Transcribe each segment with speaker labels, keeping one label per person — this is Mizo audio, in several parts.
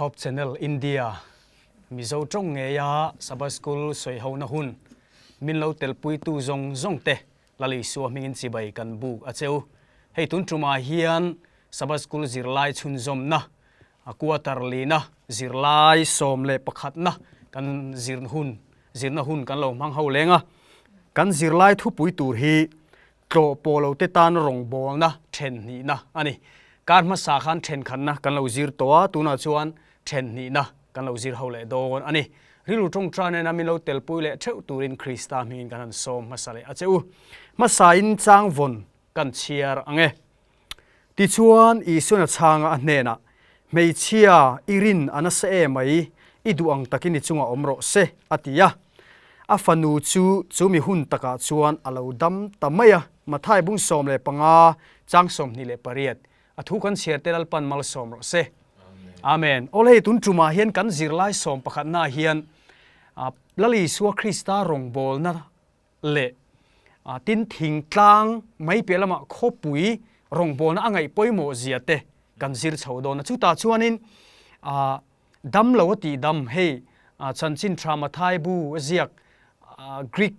Speaker 1: Hope Channel India Mizo tawng ngeia Sabbath School sawihona hun min lo telpuitu zawng zawng te Lal Isua hmingin chibai kan buk a cheu. Hei tun tumah hian Sabbath School zirlai chhunzawmna, a quarter lina zirlai 11na kan zir hun zirna hun kan lo hmang ho leng a. Kan zirlai thupui tur hi tlawh pawh lo te tan rawngbawlna then hnihna a ni. Kar hmasa khan thenkhatna kan lo zir tawh a, tunah chuan then hnihna kan lo zir ho leh dawn a ni. Rilru tawngtai nena min lo telpui leh theuh turin Krista hmingin kan han sawm hmasa leh a che u. Hmasain changvawn kan chhiar ang e. Tichuan, Isuan a chhanga a hnenah, Hmeichhia, i rin a nasa e mai, i duh ang takin i chungah awm rawh se, a ti a. A fanu chu chu mi hun takah chuan a lo dam ta mai a. Mathai bung 15, chang 28, a thu kan chhiar te Lalpan malsawm rawh se. Amen. Aw hei tun tumah hian kan zirlai sawm pakhatnaah hian Lal Isua Krista rawngbawlna leh tin thingtlang mai piah lamah khawpui rawngbawlna a ngaih pawimawh zia te kan zir chho dawn a. Chutah chuanin dam lo a tih dam hei chanchin tha Mathai bu a ziak Greek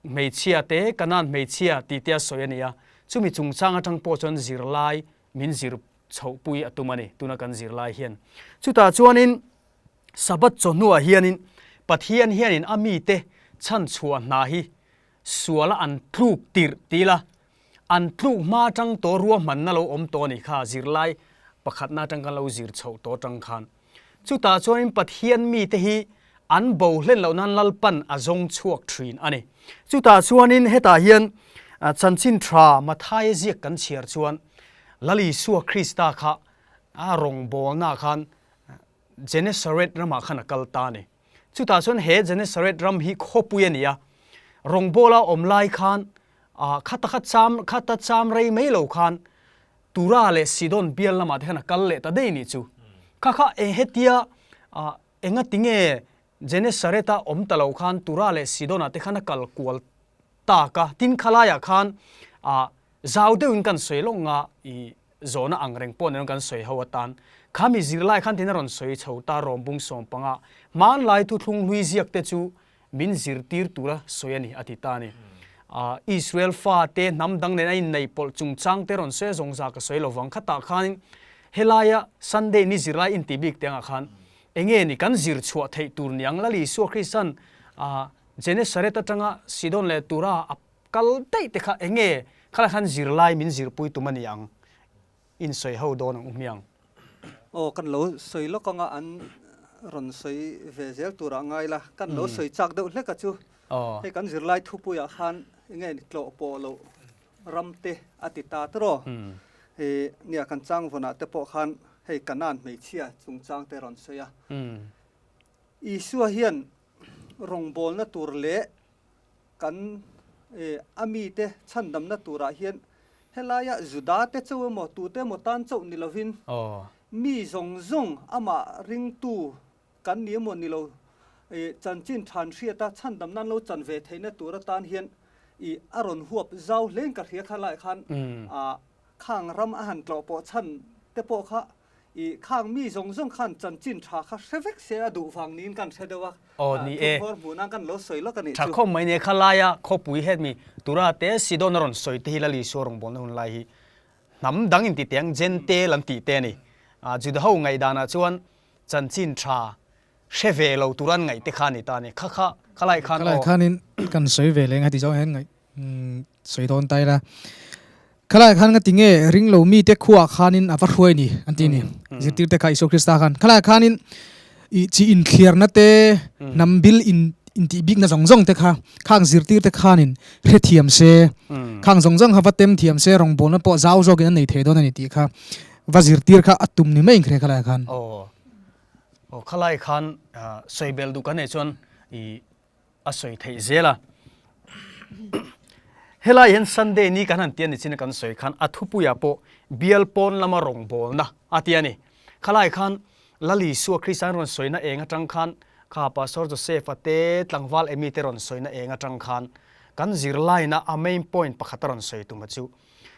Speaker 1: hmeichhia te Kanan hmeichhia tih te a sawi a ni a. Chumi chungchang atang pawh chuan zirlai min zir chhohpui a tum a ni tuna kan zirlai hian. Chutah chuanin Sabbath chawhnuah hianin Pathian hianin a mite chhanchhuah hna hi suala an tluk tirh ti ila, an tluk hma atang tawh ruahmanna lo awm tawh a nih kha, zirlai pakhatna atang kan lo zir chhoh tawh atang khan. Chutah chuanin Pathian mite hi an bo hlen loh nan Lalpan a zawng chhuak thin a ni. Chutah chuanin hetah hian chanchin tha Mathaia ziak kan chhiar chuan Lal Isua Krista kha a rawngbawlnaah khan Genesaret ramah khan a kal ta a ni. Chutah chuan he Genesaret ram hi khawpui a ni a, rawngbawla awm lai khan khata kha cham khata cham rei mai lo khan Tura leh Sidon bial lamah te khan a kal leh ta daih nih chu. Kha kha eng hetia enga tinge Genesaret-a awm ta lo khan Tura leh Sidon-ah te khan a kal kual tak a, tin khalaiah khan zau deuhin kan sawi lawk nga i Zawhna ang reng pawh nen kan sawi ho atan kha mi zirlai khan tin a rawn sawi chho ta rawm bung 15 hmanlai thuthlung hlui ziak te chu min zirtir tura sawi a ni a ti ta a ni. Israel fate hnam dang nen a inneih pawlh chungchang te rawn sawi a zawng za ka sawi lovang khatah khanin helaia Sunday ni zirlai inti bik te angah khan enge ni kan zir chhuah theih tur niang Lal Isua Kristan Genesaret atanga Sidon leh Tura a Kal daih te kha enge khalai khan zirlai min zirpui tum a ni ang? In sawi ho dawn ang u hmiang.
Speaker 2: Aw kan lo sawi lawk anga an rawn sawi ve zel turah ngai la, kan lo sawi chak deuh hlek a chu. Hei kan zirlai thupuiah khan enge ni tlawh pawh loh ram te a ti ta tawh. Hei nia kan changvawnah te pawh khan hei Kanaan hmeichhia chungchang te rawn sawi a. Isua hian rawngbawlna tur leh Kan a mite chhandamna turah hian helaia Judate chauh emaw tute emaw tan chauh ni lovin mi zawng zawng amah ringtu kan ni emaw ni lo chanchin than hriata chhandamna an lo chan ve theihna tur atan hian a rawn huap zau hlein ka hria kha laiah khan khang ram a han tlawh pawh chhan te pawh kha I khang mi zawng zawng khan chanchin tha kha hre vek se a duh vang niin kan hre deuh a,
Speaker 1: Aw ni e.
Speaker 2: Thuhmawr hmuh nan kan lo sawi lawk a nih
Speaker 1: chu. Tha khawp mai nia kha laia khawpui het mi Tura te Sidon a rawn sawi te hi Lal Isua rawngbawlna hun lai hi hnam dang in ti teh ang Jentail an tih te a ni. Juda ho ngaihdanah chuan chanchin tha hre ve lo tur an ngaih te kha a ni ta a ni. Kha kha khalai khan
Speaker 3: aw. Khalai khanin kan sawi ve leh ang heti zawng hian ngaih Sawi dawn ta ila, Khalai khan nga tinge ring lo mite khuaah khanin a va hruai ni an ti ni. Zirtirte kha Isua Krista khan khalai khanin i chi inthliarna te, hnam bil in intih bikna zawng zawng te kha khang zirtirte khanin hrethiam se, khang zawng zawng kha va tem thiam se, rawngbawlna pawh zau zawkin an nei thei dawn a ni tih kha va zirtir kha a tum ni mai in hre khalai khan.
Speaker 1: Aw, aw khalai khan sawi bel duh kan nei chuan i a sawi theih zel a. Helai hian Sunday ni kan han ti a ni chin a kan sawi khan a thupuiah pawh bial pawn lama rawngbawlna a ti a ni. Khalai khan Lal Isua Krista an rawn sawina eng atang khan kha Pastor Joseph-a te tlangval Amy te rawn sawina eng atang khan kan zirlaina a main point pakhat a rawn sawi tum a chu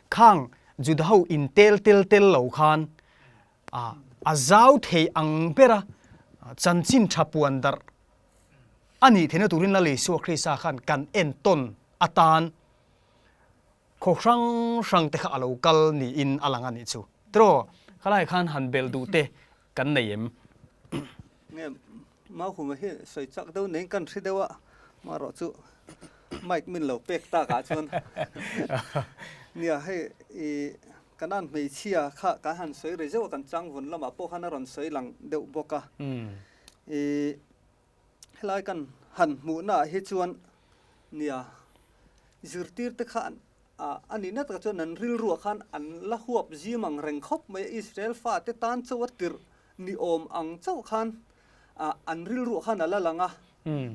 Speaker 1: khang Juda ho intel tel tel lo khan a. A zau thei ang bera chanchin tha puan darh a nih theihna turin Lal Isua Krista khan kan entawn atan khaw hrang hrang te kha a lo kal niin a lang a nih chu. Tiraw, khalai khan han belh duh te kan nei em?
Speaker 2: Nge Mauhuma hi sawi chak deuh neiin kan hre deuh a, marawh chu mic min lo pek tak ah chuan nia hei i Kanan hmeichhia kha kan han sawi ri zeuh a, kan changvun lamah pawh khan a rawn sawi lang deuh bawk a. I helai kan han hmuhna ah hi chuan nia zirtir te kha a nihna takah chuan an rilruah khan an la huap zim ang reng khawp mai a, Israel fate tan chauh a tirh ni awm ang chauh khan an rilruah khan a la lang a.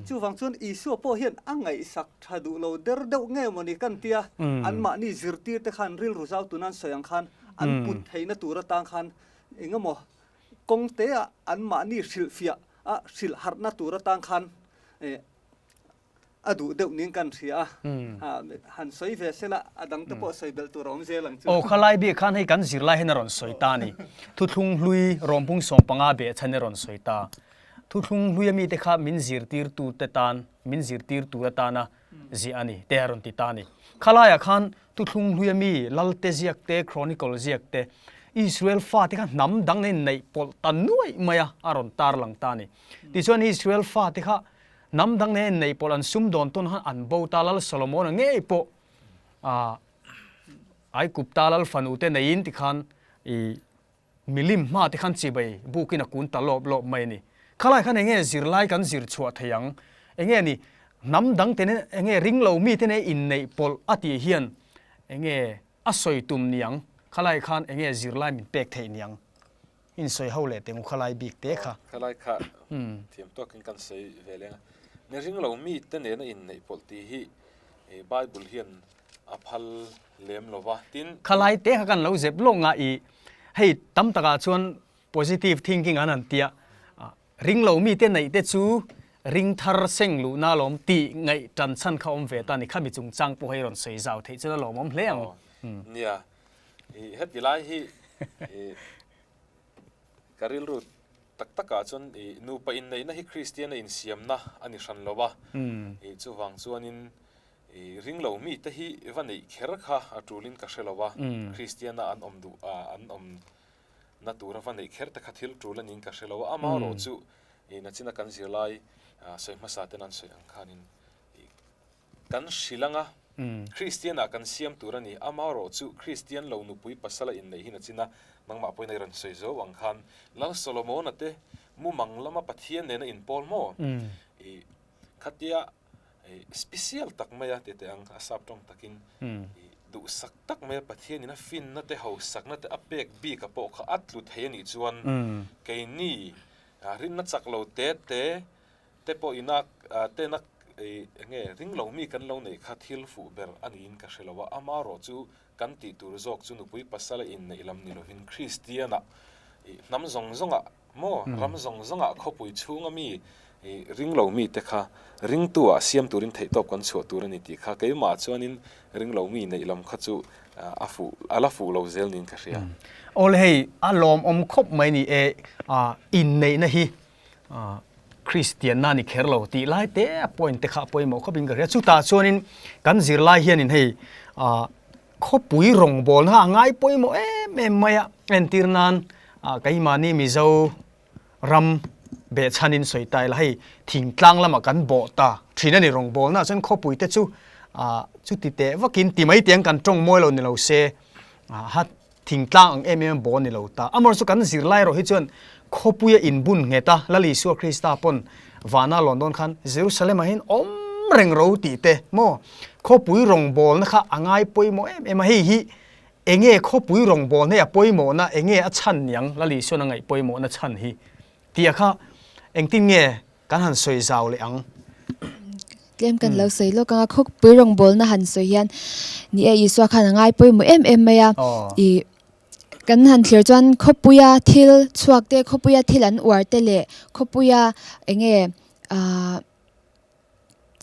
Speaker 2: Chuvang chuan Isua pawh hian a ngaihsak tha duh lo der deuh nge mawni kan tia, anmahni zirtir te khan rilru zau tuna an sawi ang khan an put theihna tur atang khan eng emaw kawng te ah anmahni hrilhfiah a hrilh harhna tur atang khan a duh deuh niin kan hria a, han sawi ve sela a dang te pawh sawi belh tur a awm zel ang chu.
Speaker 1: Aw khalai bik khan hei kan zirlai hian a rawn sawi ta a ni. Thuthlung hlui rawmpung sawmpanga behchhan a rawn sawi ta. Thuthlung hluia mite kha min zirtirtute tan, min zirtir tur atana ziah a ni, te a rawn ti ta a ni. Khalaiah khan thuthlung hluia mi Lalte ziak te, Chronicle ziak te, Israel fate kha hnam dang nen neih pawlh ta nuaih mai a, a rawn tarlang ta a ni. Tichuan Israel fate kha hnam dang nen neih pawlh an sumdawn tawn khan an bo ta, Lal Solomona ngei pawh Aikupta Lal fanute neiin tikhan i Milim hma te khan chibai bukin a kun ta lawp lawp mai a ni. Khalai khan enge zirlai kan zir chhuah thei ang? Enge ni hnam dang te nen enge ring lo mi te nen inneih pawlh a tih hian enge a sawi tum ni ang? Khalai khan enge zirlai min pek theih ni ang? In sawi ho leh teng u khalai bik te kha.
Speaker 4: Khalai kha thiam tawkin kan sawi ve leng a. Ni ring lo mi te nena inneih pawlh tih hi Bible hian a phal lem lo va, tin.
Speaker 1: Khalai te kha kan lo zep lawk nga i hei tam takah chuan positive thinking an han tia, ring lo mite neih te chu ring thar seng luhna alawm tih ngaih tan chhan kha awm ve ta ni, khami chungchang pawh hei rawn sawi zau theih chuan a lawmawm hle ang.
Speaker 4: Nia, i heti lai hi i ka rilru tak takah chuan i nupa inneihna hi Kristiana insiamna a ni hran lo va, i chuvang chuanin I ring lo mite hi va neih kher kha a tulin ka hre lo a, Kristiana an awm duh a, an awm na tura va neih kher te kha thil tul a niin ka hre lo a, amaherawh chu i nachina kan zirlai sawi hmasa ten an sawi ang khanin i kan hrilh anga Kristianah kan siam tur a ni, amaherawh chu Kristian lo nupui pasala inneih hi nachina nangmah pawhin a rawn sawi zo ang khan Lal Solomona te mumang lama Pathian nena inpawl maw i khatia Special tak mai a ti teh ang, a sap tawng takin duhsak tak mai a Pathianin a finna te hausakna te a pek bik a pawh kha a tlu thei a nih chuan keini rinna chak lo te te te pawh ina tena enge ring lo mi kan lo neih kha thil fuh ber a niin ka hre lo a, amaherawh chu kan tih tur zawk chu nupui pasal a inneih lam ni lovin Kristiana hnam zawng zawngah Maw, ram zawng zawngah khawpui chhunga mi ring lo mite kha ringtu ah siam turin theihtawp kan chhuah tur a ni tih kha keimah chuanin ring lo mi neih lam kha chu a fuh, a la fuh lo zel niin ka hria.
Speaker 1: Awle hei a lawmawm khawp mai ni e, inneihna hi Kristianna a ni kher lo tih lai te a point te kha a pawimawh khawpin ka hria. Chutah chuanin kan zirlai hianin hei Khawpui rawngbawlna a ngai pawimawh em em mai a, entir nan keimahni Mizo ram behchhanin sawi ta ila hei thingtlang lamah kan bawh ta thin a ni rawngbawlna ah chuan khawpui te chu chuti teh vakin ti mai tiang kan tawng mawi lo ni lo se ha thingtlang ang em em a bawh a ni lo ta. Amaherawhchu chu kan zirlai erawh hi chuan khawpuia inbun nghet a Lal Isua Krista pawn Vana lawn dawn khan Jerusalem ah hian awm reng ro tih te maw khawpui rawngbawlna kha a ngai pawimawh em em a, hei hi enge khawpui rawngbawlna hi a pawimawhna enge a chhan niang Lal Isuan a ngaih pawimawhna chhan hi tih a kha engtin nge kan han sawi zau leh ang.
Speaker 5: Tlem kan lo sawi lawk ang a, khawpui rawngbawlna han sawi hian ni e Isua khan a ngai pawimawh em em mai a, ih Kan han thlir chuan khawpuia thil chhuak te, khawpuia thil an uar te leh khawpuia eng nge ahh.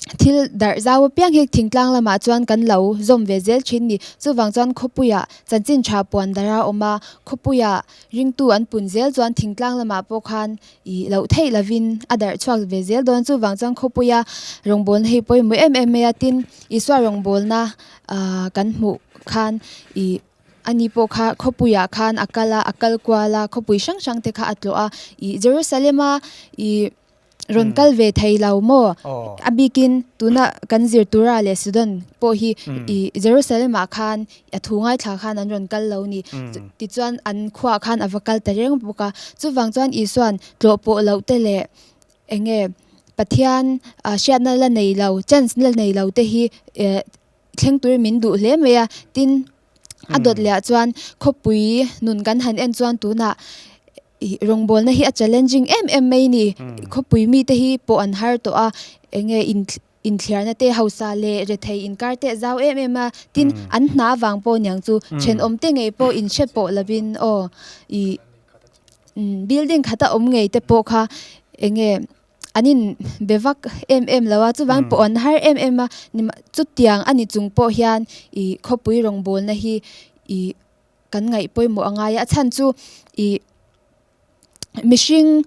Speaker 5: Thil darh zau apiang hi thingtlang lamah chuan kan lo zawm ve zel thin ni. Chuvang chuan khawpuiah chanchin tha puan darh a awm a, khawpuiah ringtu an pun zel chuan thingtlang lamah pawh khan ih loh theih lovin a darh chhuak ve zel dawn. Chuvang chuan khawpuia rawngbawlna hi pawimawh em em mai a, tin Isua rawngbawlna ah kan hmuh khan ih ani pawh kha khawpuiah khan a kal a, a kal kual a, khawpui hrang hrang te kha a tlawh a, ih Jerusalem-a ih. rawn kal ve thei lo maw? A bikin tuna kan zir Tura leh Sidon pawh hi i Jerusalem ah khan a thu ngaithla khan an rawn kal lo ni. Tichuan an khuaah khan a va kal ta reng bawk a. Chuvang chuan Isua'n tlawh pawh loh te leh eng nge Pathian hriatna la nei lo, chance la nei lo te hi thleng turin min duh hle mai a. Tin, a dawt leh ah chuan khawpui nun kan han en chuan tunah Ih rawngbawlna hi a challenging em em mai ni. Khawpui mite hi pawh an har tawh a, eng nge in inthliarna te hausa leh rethei inkar te a zau em em a, tin an hna vang pawh niang chu thenawm te ngei pawh inhre pawh lovin aw ih building khata awm ngei te pawh kha eng nge an in be vak em em lo a, chuvang pawh an har em em a, chutiang a ni chung pawh hian ih khawpui rawngbawlna hi ih. Kan ngaih pawimawh a ngai a, a chhan chu ih mihring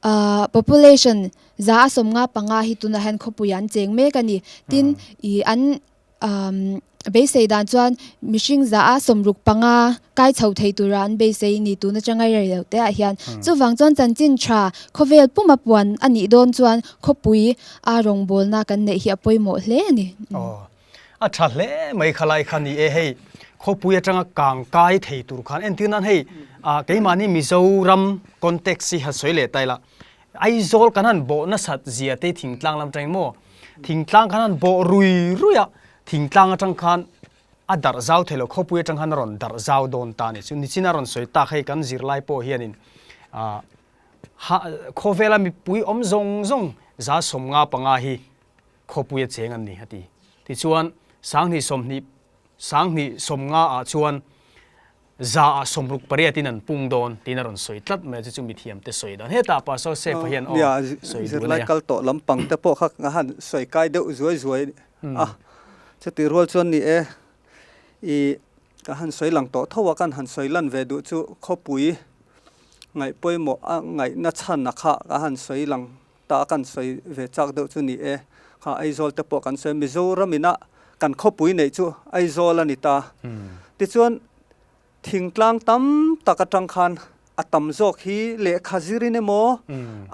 Speaker 5: ah population za a 55 hi tunah hian khawpui an cheng mek a ni. Tin ih an umm beisei dan chuan mihring za a 65 kai chho thei tura an beisei ni tun atanga rei lo te ah hian. Chuvang chuan chanchin tha khawvel puma puan a nih dawn chuan khawpui a rawngbawlna kan neih hi a pawimawh hle a ni.
Speaker 1: A tha hle mai khalai kha ni e hei khawpui atanga kang kai thei tur khan entir nan hei ah keimahni Mizoram context hi han sawi leh ta ila Aizawl kan han bawh nasat zia te thingtlang lam atangin maw thingtlang khan han bawh rui rui a thingtlang atang khan a darh zau thei lo khawpui atang khan a rawn darh zau dawn ta a ni chu nichina rawn sawi tak hei kan zirlai pawh hianin ah ha khawvela mipui awm zawng zawng 155 hi Khawpuia cheng an ni, a ti. Tichuan, 2020, 2050 ah chuan 100 ah 68 in an pung dawn tiin a rawn sawi tlat mai a, chu chu mithiamte sawi dan. Hetah Pastor Sefa hian aw
Speaker 2: Nia,
Speaker 1: sawi duh a
Speaker 2: zirlai
Speaker 1: nei a.
Speaker 2: kal tawh lampang te pawh kha ka han sawi kai deuh zuai zuai a, chutih rual chuan ni e, i ka han sawi lang tawh tho a, kan han sawi lan ve duh chu khawpui ngaih pawimawh a ngaihna chhan a kha ka han sawi lang Ta kan sawi ve chak deuh chu ni e. Kha Aizawl te pawh kan sawi a, Mizoram ina kan khawpui neih chu Aizawl a ni ta. Tichuan thingtlang tam tak atang khan a tam zawk hi lehkha zirin emaw,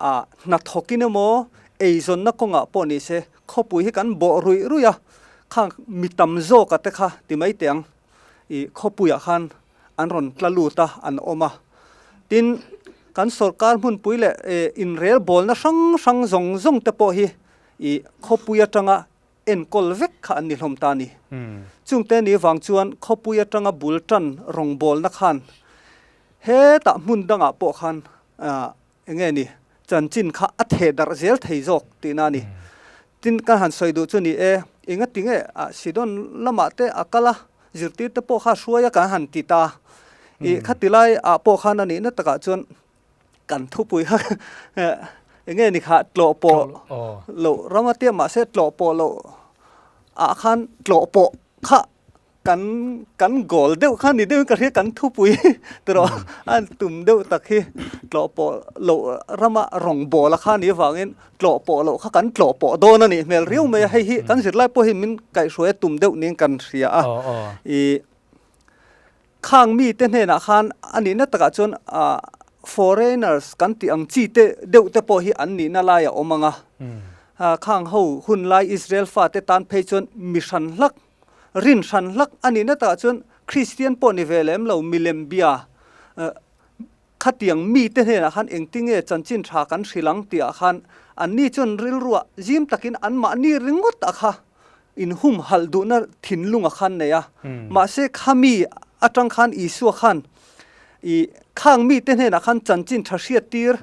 Speaker 2: ah hnathawkin emaw, eizawnna kawngah pawh ni se khawpui hi kan bawh ruih ruih a, khang mi tam zawka te kha ti mai teh ang. Ih khawpuiah khan an rawn tla lut a, an awm a. Tin, kan sorkar hmunpui leh inrelbawlna hrang hrang zawng zawng te pawh hi ih khawpui atanga enkawl vek kha an ni hlawm ta a ni. Chungte ni vang chuan khawpui atanga bul tan rawngbawlna khan hetah hmun dangah pawh khan Eng nge ni, chanchin kha a theh darh zel thei zawk tihna a ni. Tin, kan han sawi duh chu ni e, engati nge ah Sidon lamah te a kal a, zirtir te pawh kha a hruai a kan han ti ta. Ih, khati lai ah pawh khan a nihna takah chuan kan thupui kha eng nge ni kha tlawh pawh loh ram a tia mahse tlawh pawh loh ah khan tlawh pawh kha Kan kan goal deuh kha ni deuhin ka hria kan thupui tawh a tum deuh tak hi tlawh pawh loh rama rawngbawla kha ni avangin tlawh pawh loh kha kan tlawh pawh dawn a nih hmel riau mai a, hei hi kan zirlai pawh hi min kaihhruai a tum deuh niin kan hria a, ih khang mite hnenah khan a nihna takah chuan ah foreigners kan tih ang chi te deuh te pawh hi an nihna lai a awm ang a, khang ho hunlai Israel fate tan phei chuan mi hran hlak Rin hran hlak a nihna takah chuan Kristian pawh ni ve lem lo milem bia khatiang mite hnenah khan engtinge chanchin tha kan hrilh ang tihah khan anni chuan rilruah zim takin anmahni ringawt a kha inhumhalh duhna thinlung a khan nei a. Mahse khami atang khan Isua khan ih khang mite hnenah khan chanchin tha hriattir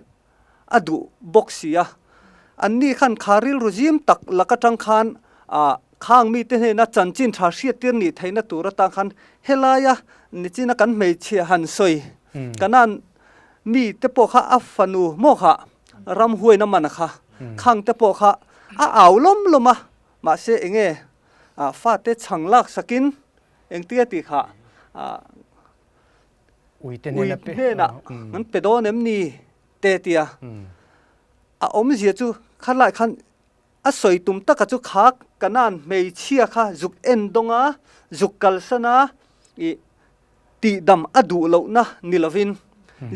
Speaker 2: a duh bawk si a. Anni khan kha rilru zim tak lak atang khan ah khang mite hnena chanchin tha hriattir nih theihna tur atang khan helaia nichina kan hmeichhia han sawi kanan mite pawh kha a fanu maw kha ramhuaina man a kha khang te pawh kha. A au lawm lawm a, mahse enge fate chhang lak sakin engtia tih kha
Speaker 1: ui
Speaker 2: hnenah an pe dawn em ni te tia. A awmzia chu khalai khan a sawi tum taka chu kha Kanaan hmeichhia kha zuk en dawng a, zuk kalsan a ih tihdam a duh lohna ni lovin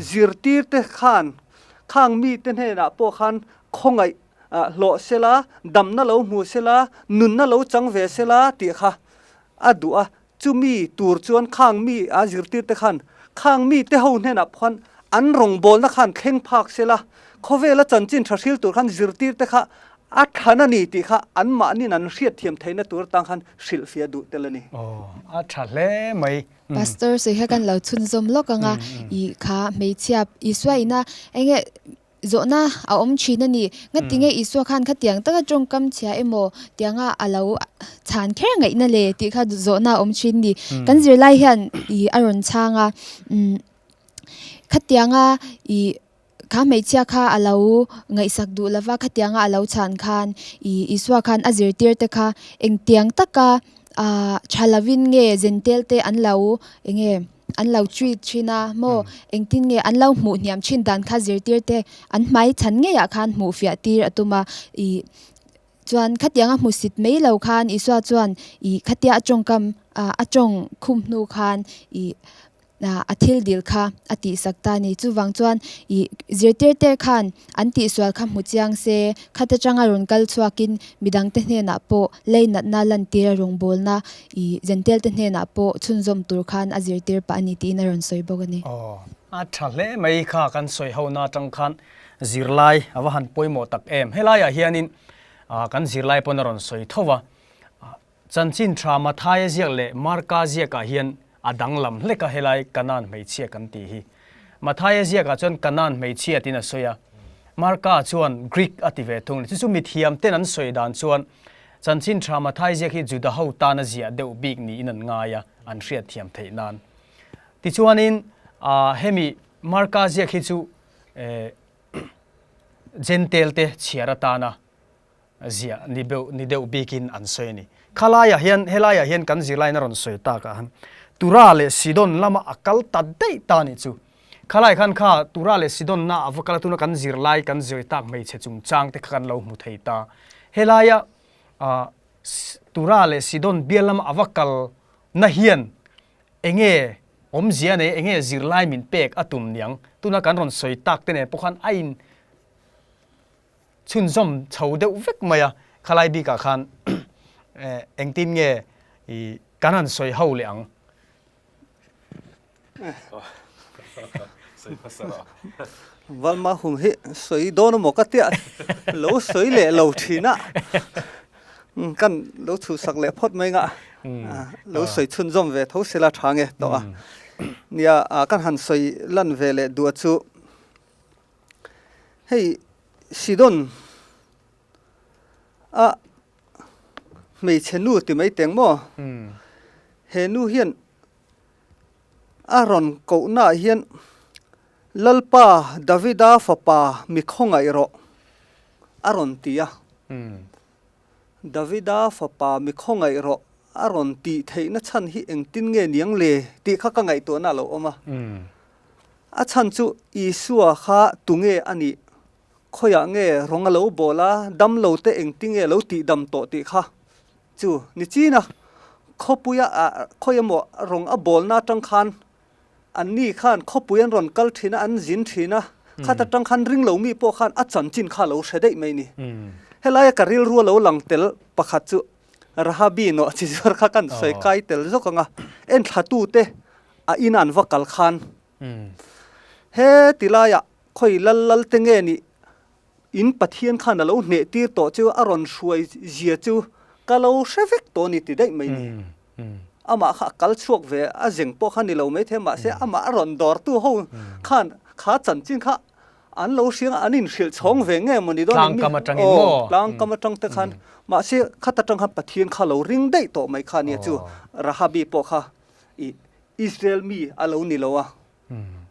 Speaker 2: zirtirte khan khang mite hnenah pawh khan khawngaih hlawh sela, damna lo hmu sela, nunna lo chang ve sela tih kha a duh a. Chumi tur chuan khang mi a zirtirte khan khang mite ho hnenah pawh khan an rawngbawlna khan thleng phak sela, khawvela chanchin tha hril tur khan zirtirte kha a thlan a ni tih kha anmahniin an hriatthiam theihna tur atang khan hrilhfiah duh tel a ni.
Speaker 1: Aw, a tha hle mai.
Speaker 5: Pastor sawi kha kan lo chhunzawm lawk ang a, i kha hmeichhia Isua ina enge Zawhna a awm thin a ni. Ngatinge Isua khan khatiang taka tawngkam chhia emaw tianga a lo chhan kher ngaihna le tih kha zawhna a awm thin a ni. Kan zirlai hian ih a rawn chhang a, umm khatianga ih kha hmeichhia kha a lo ngaihsak duh lova khatianga a lo chhan khan ih Isua khan a zirtir te kha engtiang taka ah tha lovin nge zentel te an lo enge An lo treat thin a maw? Engtin nge an lo hmuh hniam thin dan kha zirtir te an hmai chhan ngeiah khan hmuh fiah tir a tum a. Ih chuan khatianga hmusit mai lo khan Isua chuan ih khatia a tawngkam a tawng khum hnu khan ih a thil dil kha a tihsak ta a ni. Chuvang chuan ih zirtir te khan an tihsual kha hmu chiang se, khat atanga rawn kal chhuakin midangte hnenah pawh lei natna lantir a rawngbawlna I Jentail te hnenah pawh chhunzawm tur khan a zirtir pah a ni tiin a rawn sawi bawk a ni.
Speaker 1: Aw, a tha hle mai kha kan sawi ho na atang khan zirlai a va han pawimawh tak em. Helaiah hianin kan zirlai pawn a rawn sawi tho va, chanchin tha Mathaia ziak leh Marka ziakah hian a danglam hlek a helai Kanaan hmeichhia kan tih hi. Mathaia ziakah chuan Kanaan hmeichhia tiin a sawi a, Marka chuan Greek a ti ve thung. Chu chu mithiam ten an sawi dan chuan Chanchin tha Mathai ziak hi Juda ho tana ziah deuh bik niin an ngai a, an hriatthiam theih nan. Tichuanin hemi Marka ziak hi chu Jentail te chhiar atana ziah ni beuh ni deuh bikin an sawi a ni. Khalaiah hian helaiah hian kan zirlaiin a rawn sawi takah han Tura leh Sidon lama a kal ta daih ta nih chu. Khalai khan kha Tura leh Sidon na a va kal a tuna kan zirlai kan zir tak hmeichhe chungchang te kha kan lo hmu thei ta. Helaia Tura leh Sidon bial lama a va kal na hian enge awmzia nei enge zirlai min pek a tum niang tuna kan rawn sawi tak te nen pawh khan a in chhunzawm chho deuh vek mai a, khalai bikah khan engtin nge kan han sawi ho leh ang.
Speaker 2: Valma hum hi sawi dawn emaw ka tia lo sawi leh lo thin a, kan lo chhuhsak leh phawt mai nga lo sawi chhunzawm ve tho sela tha nge tawh a. Nia kan han sawi lan ve leh duh chu Hei Sidon a hmeichhe nu ti mai teng maw? He nu hian a rawn kohnaah hian Lalpa Davida fapa mi khawngaih rawh a rawn ti a. Davida fapa mi khawngaih rawh a rawn tih theihna chhan hi engtin nge niang le tih kha ka ngaihtuahna a lo awm a. A chhan chu Isua kha tunge a nih, khawiah nge rawng a lo bawl a, damlo te engtin nge a lo tihdam tawh tih kha chu ni chin a. Khawpuia khawi emaw rawng a bawlna atang khan Anni khan khawpui an rawn kal thin a, an zin thin a, khat atang khan ring lo mi pawh khan a chanchin kha a lo hre daih mai ni. Helaia ka rilru a lo lang tel pakhat chu Rahabi nawh chi zuar kha kan sawi kai tel zawk ang a, enthlatute a ina an va kal khan he tilaiah khawi lal lal te nge nih In Pathian khan a lo hneh tir tawh chu a rawn hruai zia chu ka lo hre vek tawh a ni ti daih mai ni. Amah kha a kal chhuak ve a zeng pawh kha ni lo maithei mahse amah a rawn dawrtu ho khan kha chanchin kha an lo hriang a an inhrilh chhawng ve nge maw ni dawn eng mi aw tlangkam atang te khan mahse khat atang khan Pathian kha lo ring daih tawh mai kha nia chu Rahabi pawh kha ih Israel mi a lo ni lo a.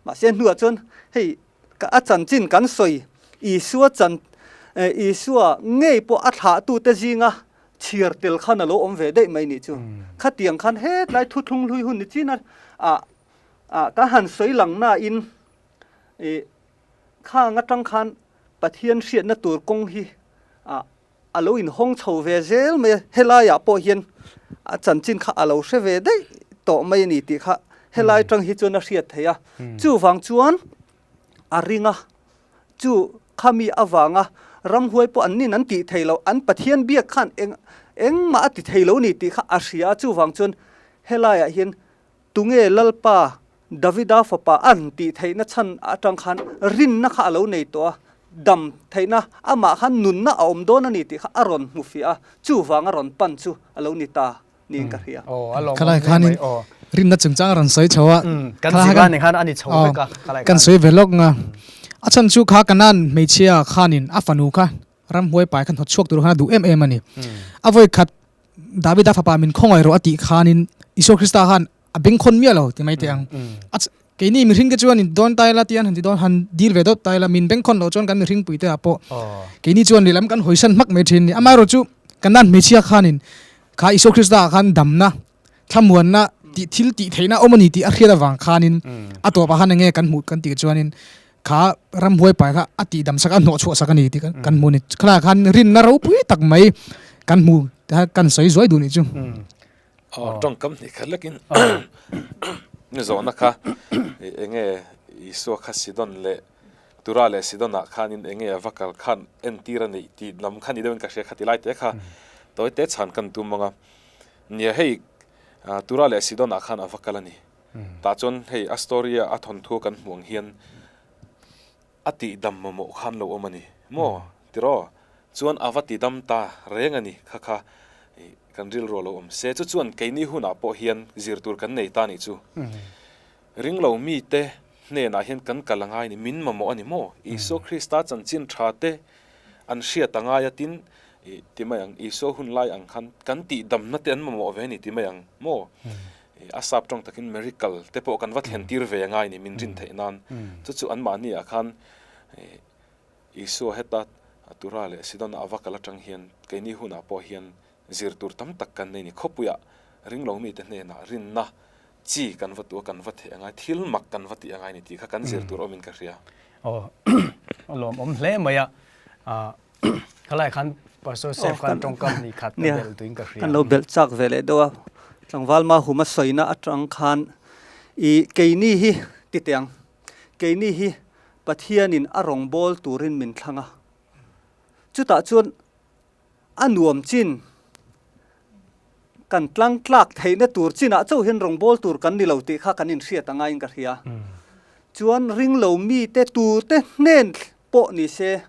Speaker 2: Mahse hnuah chuan hei a chanchin kan sawi Isua chan Isua ngei pawh a thlahtute zinga chhiar tel khan a lo awm ve daih mai nih chu. Khatiang khan hetlai thuthlung hlui hun ni chin a ah kan han sawi lang nain ih khang atang khan Pathian hriatna tur kawng hi ah a lo inhawng chho ve zel mai a, helaiah pawh hian a chanchin kha a lo hre ve daih tawh mai a ni tih kha helai atang hi chuan a hriat theih a. Chuvang chuan a ring a, chu khami avanga ramhuai pawh an nin an tih thei lo, an Pathian biak khan eng engmah a ti thei lo ni tih kha a hria a, chuvang chuan helaiah hian tunge Lalpa Davida fapa an tih theihna chhan atang khan rinna kha a lo nei tawh a, dam theihna amah khan nunna a awm dawn a ni tih kha a rawn hmu fiah a, chuvang a rawn pan chu a lo ni ta. niin ka hria.
Speaker 3: Khalai khanin rinna chungchang a rawn sawi chho a.
Speaker 1: Kan zirlai nen khan a ni chho vek a.
Speaker 3: Kan sawi ve lawk nga. A chhan chu kha Kanan hmeichhia khanin a fanu kha ramhuai pai khan hnawt chhuak tur khan a duh em em a ni. A vawi khat Davida fapa min khawngaih rawh a tih khanin Isua Krista khan a bengkhawn miah lo ti mai teh ang. A keini mihring te chuan in dawn tai la tian han ti dawn han dil ve dawt tai la min bengkhawn loh chuan kan mihring pui te ah pawh keini chuan lehlam kan hawisan hmak mai thin a ni. Amaherawhchu chu Kanan hmeichhia khanin Kha Isua Krista ah khan damna, thlamuanna tih thil tih theihna awm a ni tih a hriat avang khanin a tawpah khan enge kan hmuh kan tih chuanin kha ramhuai pai kha a tih dam sak a, a hnawhchhuah sak a ni tih kan hmu a ni. Khalaiah khan rinna ropui tak mai kan hmu kan sawi zuai duh nih chu.
Speaker 4: Aw tawngkam hnih khat lekin zawhna kha enge Isua kha Sidon leh Tura leh Sidonah khanin enge a va kal khan entir a neih tih lam kha ni deuhin ka hria kha ti lai te kha tawi te chhan kan tum ang a. Nia hei Tura leh Sidonah khan a va kal a ni. Tah chuan hei a story a a thawnthu kan hmuh ang hian a tihdam mamawh khan lo awm a ni maw tiraw? Chuan a va tidam ta reng a ni kha kha kan rilru a lo awm se. Chu chuan keini hunah pawh hian zir tur kan nei ta nih chu. Ringlo mite hnenah hian kan kal a ngai a ni, min mamawh a ni maw? Isua Krista chanchin tha te an hriat a ngai a tin, ih ti mai ang, Isua hun lai ang khan kan tihdamna te an mamawh ve a ni ti mai ang maw? Ih a sap tawng takin miracle te pawh kan va thlen tir ve a ngai a ni min rin theih nan. Chu chu anmahni ah khan ih Isua heta Tura leh Sidon a va kal atang hian keini hunah pawh hian zir tur tam tak kan nei a ni. Khawpuiah ringlo mite hnenah rinna chi kan va tuah kan va theh angai, thil mak kan va tih angai ni tih kha kan zir tur awmin ka hria.
Speaker 1: Aw a lawmawm hle mai a, khalai khan Pastor Sef khan tawngkam hnih khat ka belh tuin ka hria.
Speaker 2: Kan lo belh chak ve leh deuh a, tlangval Mahuma sawina atang khan i keini hi ti teh ang, keini hi Pathianin a rawngbâwl turin min thlang a, chutah chuan A nuam chin, kan tlang tlak theihna tur chinah chauh hian rawngbâwl tur kan ni lo tih kha kan inhriat a ngaiin ka hria. Chuan ringlo mite tute hnen pawh ni se,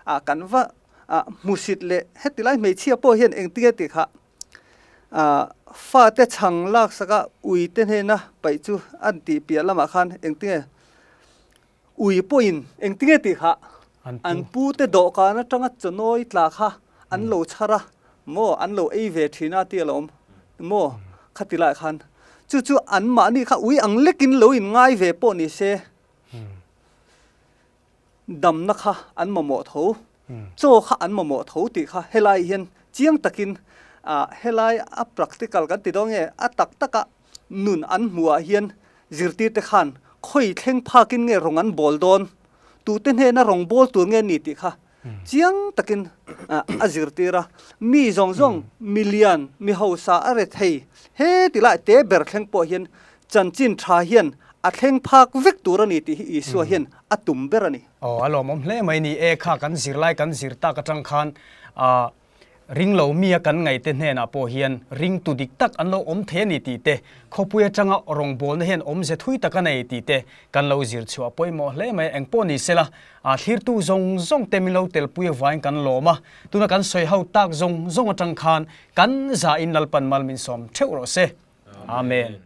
Speaker 2: ah kan va ah hmusit leh heti lai hmeichhia pawh hian engtinge tih kha ah fate chhang laksaka uite hnena paih chu an tih piah lamah khan engtinge Ui pawhin engtinge tih kha an pute dawhkan atanga chawnawi tla kha an lo chhar a maw, an lo ei ve thin a tih a lo awm maw khati lai khan chu chu an mahni kha ui ang lekin lo in ngai ve pawh ni se damna kha an mamawh tho, chaw kha an mamawh tho tih kha helai hian chiang takin ah helai a practical kan ti dawn nge a tak taka Nun an hmuhah hian zirtirte khan khawi thleng phakin nge rawng an bawl dawn, tute hnena rawng bawl tur nge ni tih kha chiang takin a zirtir a. Mi zawng zawng, mi lian, mi hausa a re thei he ti lai te ber thleng pawh hian chanchin tha hian a thleng phak vek tur a ni tih hi Isua hian a tum ber a ni.
Speaker 1: Aw, a lawmawm hle mai ni e, kha kan zirlai kan zir tak atang khan Ring lo mia kan ngaihte hnenah pawh hian ringtu dik tak an lo awm thei a ni tih te, khawpui atanga rawngbawlna hian awmze thui tak a nei tih te kan lo zir chhuah pawimawh hle mai. Eng pawh ni sela, thlirtu zawng zawng te min lo telpui avain kan lawm a, tuna kan sawi ho tak zawng zawng atang khan kan zain Lalpan mal min sawm theuh rawh se. Amen.